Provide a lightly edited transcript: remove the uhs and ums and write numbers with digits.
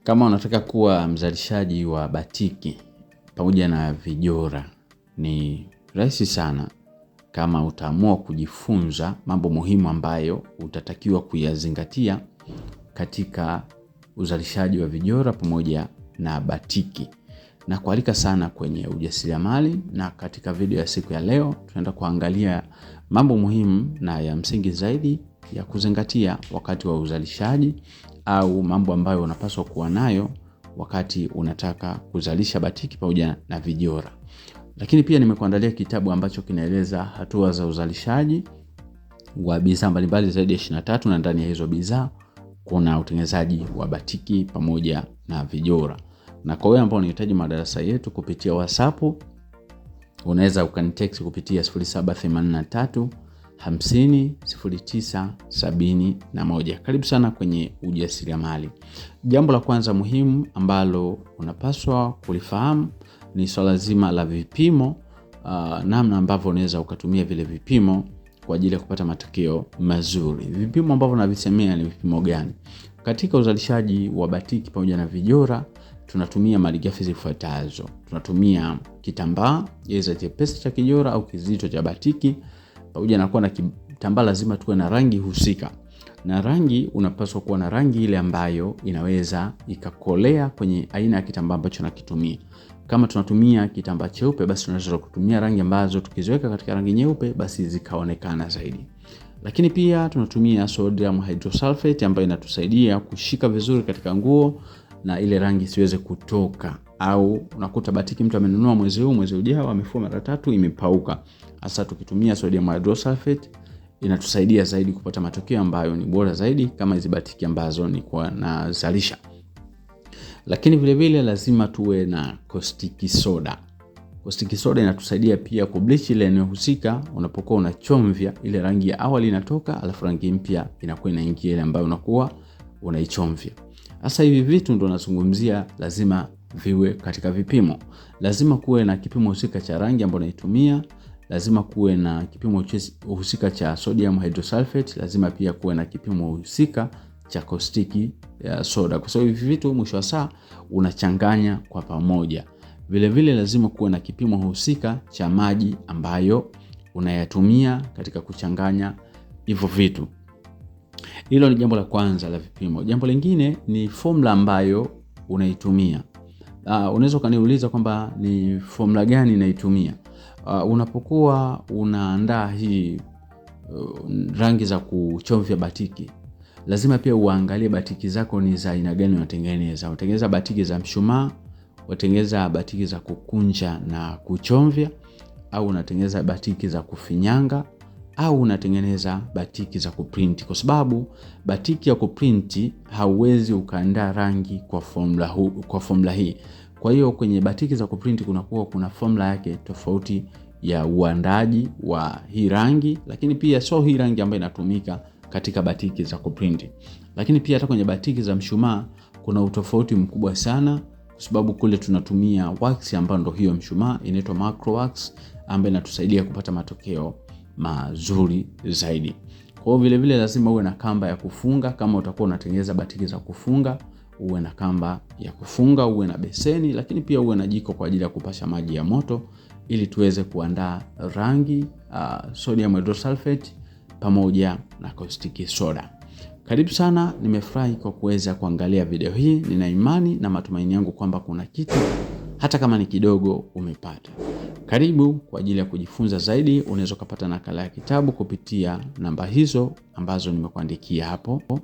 Kama unataka kuwa mzalishaji wa batiki pamoja na vijora ni rahisi sana kama utaamua kujifunza mambo muhimu ambayo utatakiwa kuyazingatia katika uzalishaji wa vijora pamoja na batiki. Na kualika sana kwenye ujasiriamali, na katika video ya siku ya leo tunaenda kuangalia mambo muhimu na ya msingi zaidi ya kuzingatia wakati wa uzalishaji au mambo ambayo unapaswa kuwa nayo wakati unataka kuzalisha batiki pamoja na vijora. Lakini pia nimekuandalia kitabu ambacho kinaeleza hatua za uzalishaji wa bidhaa mbalimbali zaidi ya 23, na ndani ya hizo bidhaa kuna utengenezaji wa batiki pamoja na vijora. Na kwa wewe ambao unahitaji madarasa yetu kupitia WhatsApp, unaweza ukanitext kupitia 0783 50 09 71. Karibu sana kwenye ujasiriamali. Jambo la kwanza muhimu ambalo unapaswa kulifahamu ni swala zima la vipimo, namna ambavyo unaweza ukatumia vile vipimo kwa ajili ya kupata matokeo mazuri. Vipimo ambavyo navisemea ni vipimo gani? Katika uzalishaji wa batiki pamoja na vijora tunatumia malighafi zifuatazo. Tunatumia kitambaa aidha chepesi cha kijora au kizito cha batiki. Pamoja na kuwa na kitambaa lazima tuwe na rangi husika, na rangi unapaswa kuwa na rangi ile ambayo inaweza ikakolea kwenye aina ya kitambaa ambacho nakitumia. Kama tunatumia kitambaa cheupe, basi tunaweza kutumia rangi ambazo tukiziweka katika rangi nyeupe basi zikaonekana zaidi. Lakini pia tunatumia sodium hydrosulfate ambayo inatusaidia kushika vizuri katika nguo na ile rangi isiweze kutoka. Au unakuta batiki mtu amenunua mwezi huu, mwezi ujao amefua mara tatu imepauka. Hasa tukitumia sodium hydrosulfate inatusaidia zaidi kupata matokeo ambayo ni bora zaidi kama hizi batiki ambazo ni kwa nazalisha. Lakini vile vile lazima tuwe na caustic soda. Caustic soda inatusaidia pia kubleach ile eneo husika. Unapokuwa unachomvya ile rangi ya awali inatoka, alafu rangi mpya inakuwa inaingia ile ambayo unakuwa unaichomvya. Sasa hivi vitu ndo nazungumzia, lazima viwe katika vipimo. Lazima kuwe na kipimo husika cha rangi ambayo unaitumia, lazima kuwe na kipimo husika cha sodium hydrosulfate, lazima pia kuwe na kipimo husika cha caustic ya soda, kwa sababu hivi vitu mwisho wa saa unachanganya kwa pamoja. Vile vile lazima kuwe na kipimo husika cha maji ambayo unayatumia katika kuchanganya hivyo vitu. Hilo ni jambo la kwanza la vipimo. Jambo lingine ni formula ambayo unaitumia. Unaweza ukaniuliza kwamba ni formula gani naitumia. Unapokuwa unaandaa hii rangi za kuchovya batiki, lazima pia uangalie batiki zako ni za aina gani unatengeneza. Unatengeneza batiki za mshumaa, unatengeneza batiki za kukunja na kuchovya, au unatengeneza batiki za kufinyanga, au unatengeneza batiki za kuprinti. Kwa sababu batiki ya kuprinti hauwezi ukaandaa rangi kwa formula hii. Kwa hiyo kwenye batiki za kuprinti kunakuwa kuna formula yake tofauti ya uandaji wa hii rangi, lakini pia sio hii rangi ambayo inatumika katika batiki za kuprinti. Lakini pia hata kwenye batiki za mshumaa kuna utofauti mkubwa sana, kwa sababu kule tunatumia wax ambayo ndio hiyo mshumaa inaitwa macro wax ambayo inatusaidia kupata matokeo mazuri zaidi. Kwa hiyo vile vile lazima uwe na kamba ya kufunga. Kama utakuwa unatengeneza batiki za kufunga, uwe na kamba ya kufunga, uwe na beseni, lakini pia uwe na jiko kwa ajili ya kupasha maji ya moto ili tuweze kuandaa rangi, sodium hydrosulfate pamoja na caustic soda. Karibu sana, nimefurahi kwa kuweza kuangalia video hii. Nina imani na matumaini yangu kwamba kuna kitu hata kama ni kidogo umepata. Karibu kwa ajili ya kujifunza zaidi. Unaweza kupata nakala ya kitabu kupitia namba hizo ambazo nimekuandikia hapo.